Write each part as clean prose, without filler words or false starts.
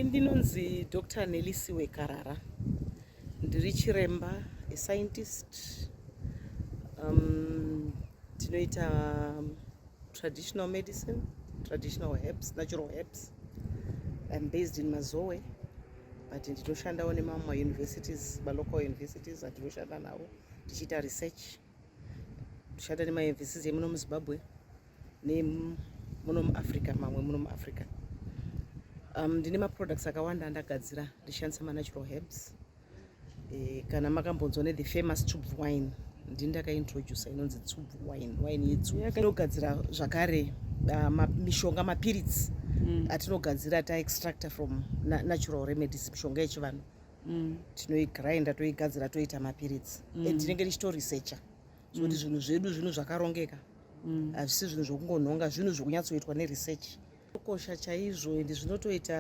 Ndinonzi Dr Nelisiwe Karara. Ndiri chiremba, a scientist. Tinoita traditional medicine, traditional herbs, natural herbs. I'm based in Mazowe, but ndinoshandawo nemamwe mauniversities, malocal universities atinoshanda nawo tichiita research. Toshanda nemauniversities emuno muZimbabwe nemuno muAfrica, mamwe muno muAfrica. Ndine maproducts akawanda andagadzira ndichishandisa manatural herbs. Kana makambonzwa nethe famous tube wine, ndini ndakaintroduca inonzi tube wine, wine yetsubvu. Inogadzira zvakare mishonga, mapiritsi atinogadzira taextracta from natural remedies, mishonga yechivanhu. Tinoigrinda, toigadzira, toita mapiritsi. And tinenge tichitoresearcha sokuti zvinhu zvedu, zvinhu zvakarongeka, hazvisi zvinhu zvokungonhonga, zvinhu zvokunyatsoitwa neresearch. Kosha chaizvo, ende zvinotoita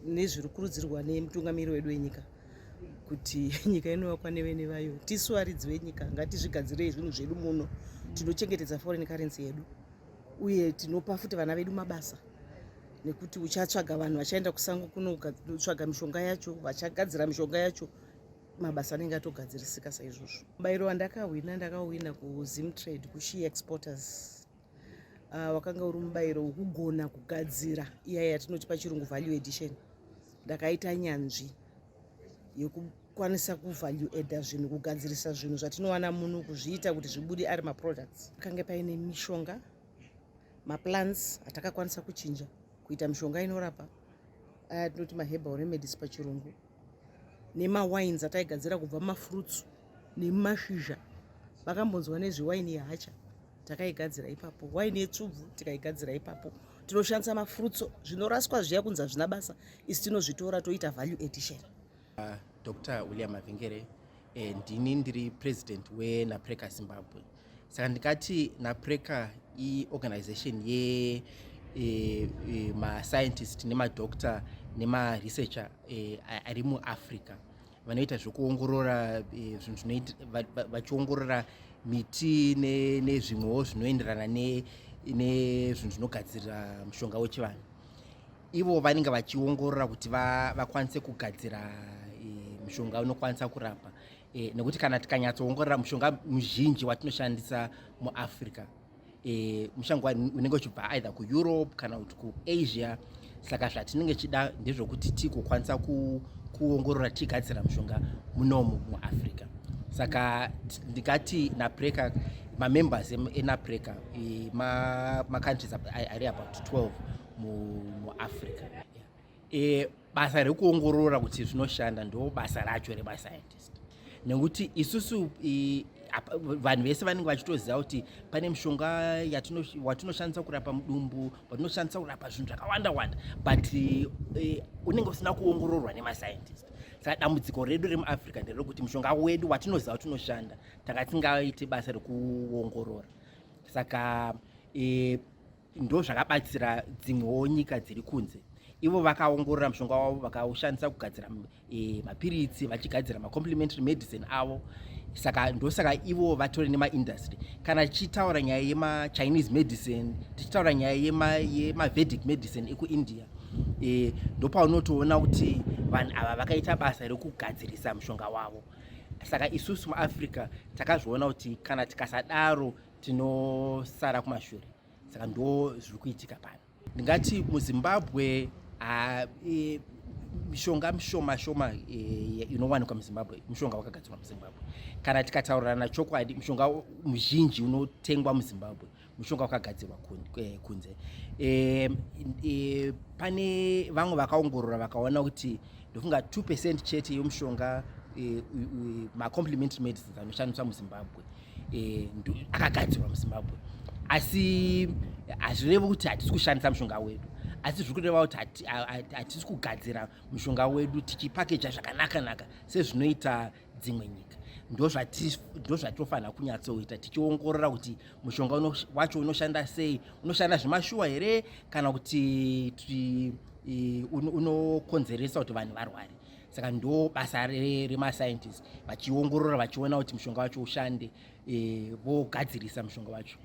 nezviri kurudzirwa nemutungamiri wedu wenyika kuti nyika inovakwa nevene vayo. Tisu varidzi venyika, ngatizvigadzirei zvinhu zvedu muno. Tinochengetedza foreign currency yedu, uye tinopa futi vana vedu mabasa, nekuti uchatsvaga vanhu vachaenda kusango kunotsvaga mishonga yacho, vachagadzira mishonga yacho, mabasa anenge atogadzirisika. Saizvozvo, mubayiro wandakahwina, ndakahwina kuZimtrade, kuShe Exporters, wakanga uri mubayiro wekugona kugadzira iya yatinoti pachirungu value addition. Ndakaita nyanzvi yekukwanisa kuvalue adda zvinhu, kugadzirisa zvinhu zvatinowana muno, kuzviita kuti zvibude ari maproducts. Kange paine mishonga, maplants atakakwanisa kuchinja kuita mishonga inorapa, aya tinoti maherbal remedies pachirungu, nemawines ataigadzira kubva mumafruits nemumashizha. Vakambonzwa nezvewaini yehacha, takaigadzira ipapo. Waini yetsubvu tikaigadzira ipapo. Tinoshandisa mafruits, zvinoraswa zviya kunzi hazvina basa, isi tinozvitora toita value addition. Dr William Mavengere, ndini ndiri president weNAPRECA Zimbabwe. Saka ndingati NAPRECA iorganization ye mascientist nemadoctor nemaresearcher ari muAfrica vanoita zvekuongorora zvinhu, vachiongorora miti nezvimwewo zvinoenderana nezvinhu zvinogadzira mushonga wechivanhu. Ivo vanenge vachiongorora kuti vakwanise kugadzira mushonga unokwanisa kurapa, nekuti kana tikanyatsoongorora mushonga muzhinji watinoshandisa muAfrica, mushonga unenge uchibva either kuEurope kana kuti kuAsia. Saka zvatinenge chida ndezvokuti tigokwanisa kuongorora tichigadzira mushonga munomu muAfrica. Saka ndingati NAPRECA, mamembers eNAPRECA macountries ari about 12 muAfrica. Basa rekuongorora kuti zvinoshanda ndo basa racho remascientist, nekuti isusu vanhu vese vanenge vachitoziva kuti pane mishonga watinoshandisa kurapa mudumbu, watinoshandisa kurapa zvinhu zvakawanda wanda, but unenge usina kuongororwa nemascientist. Saka dambudziko redu remuAfrica nderekuti mushonga wedu watinoziva kuti unoshanda, tanga tingaiti basa rekuongorora. Saka ndo zvakabatsira dzimwewo nyika dziri kunze. Ivo vakaongorora mushonga wavo, vakaushandisa kugadzira mapiritsi, vachigadzira macomplementary medicine avo. Saka ndosaka ivo vatori nemaindustry. Kana tichitaura nyaya yemaChinese medicine, tichitaura nyaya yemaVedic medicine ekuIndia, ndopaunotoona kuti vanhu ava vakaita basa rekugadzirisa mushonga wavo. Saka isusu muAfrica takazviona kuti kana tikasadaro tinosara kumashure. Saka ndo zviri kuitika pano. Ndingati muZimbabwe mishonga mishoma shoma inowanikwa muZimbabwe mishonga wakagadzirwa muZimbabwe. Kana tikataurirana chokwadi, mushonga muzhinji unotengwa muZimbabwe mushonga wakagadzirwa kunze. Pane vamwe vakaongorora vakaona kuti ndofunga 2% chete yemushonga, macomplementary medicines anoshandiswa muZimbabwe, akagadzirwa muZimbabwe. Asi hazvirevi kuti hatisi kushandisa mushonga wedu, asi zviri kureva kuti hatisi kugadzira mushonga wedu tichipakeja zvakanaka-naka sezvinoita dzimwe nyika. Ndo zvatinofanira kunyatsoita, tichiongorora kuti mushonga wacho unoshanda sei, unoshanda zvemashuwa here kana kuti unokonzeresa kuti vanhu varware. Saka ndo basa remascientist, vachiongorora, vachiona kuti mushonga wacho ushande, vogadzirisa mushonga wacho.